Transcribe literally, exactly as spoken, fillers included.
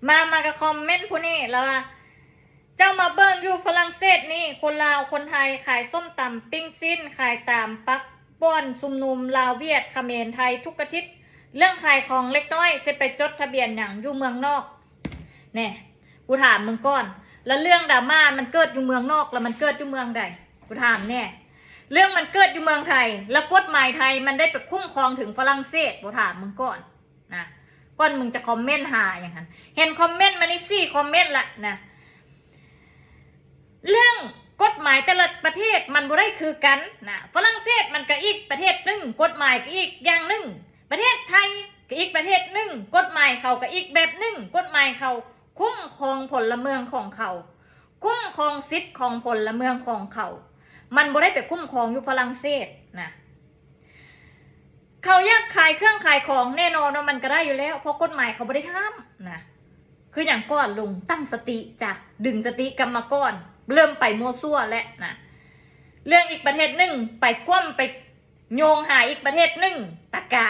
มา มากับคอมเมนต์ผู้นี้แล้วว่า เจ้ามาเบิ่งอยู่ฝรั่งเศสนี่ คนลาวคนไทยขายส้มตำปิ้งสิ้น ขายตามปักบ่อนชุมนุมลาวเวียดเขมรไทยทุกอาทิตย์ เรื่องขายของเล็กน้อยสิไปจดทะเบียนหยังอยู่เมืองนอก แน่ กูถามมึงก่อน แล้วเรื่องดราม่ามันเกิดอยู่เมืองนอก แล้วมันเกิดอยู่เมืองใด กูถามแน่ เรื่องมันเกิดอยู่เมืองไทย แล้วกฎหมายไทยมันได้ไปคุ้มครองถึงฝรั่งเศส กูถามมึงก่อนนะ ก่อนมึงจะคอมเมนต์หาอย่างนั้น เห็นคอมเมนต์มานี่สี่คอมเมนต์ละนะ เรื่องกฎหมายแต่ละประเทศมันบ่ได้คือกันนะ ฝรั่งเศสมันก็อีกประเทศหนึ่ง กฎหมายก็อีกอย่างหนึ่ง ประเทศไทยก็อีกประเทศหนึ่ง กฎหมายเขาก็อีกแบบหนึ่ง กฎหมายเขาคุ้มครองพลเมืองของเขา คุ้มครองสิทธิ์ของพลเมืองของเขา มันบ่ได้ไปคุ้มครองอยู่ฝรั่งเศสนะ เขาอยากขายเครื่องขายของแน่นอนว่ามันก็ได้อยู่แล้ว เพราะกฎหมายเขาบ่ได้ห้ามนะ คืออย่างก่อนลุงตั้งสติจ้ะ ดึงสติกลับมาก่อน เริ่มไปมั่วซั่วแล้วนะ เรื่องอีกประเทศหนึ่งไปคว่ำไปโยงหาอีกประเทศหนึ่ง ตะกะ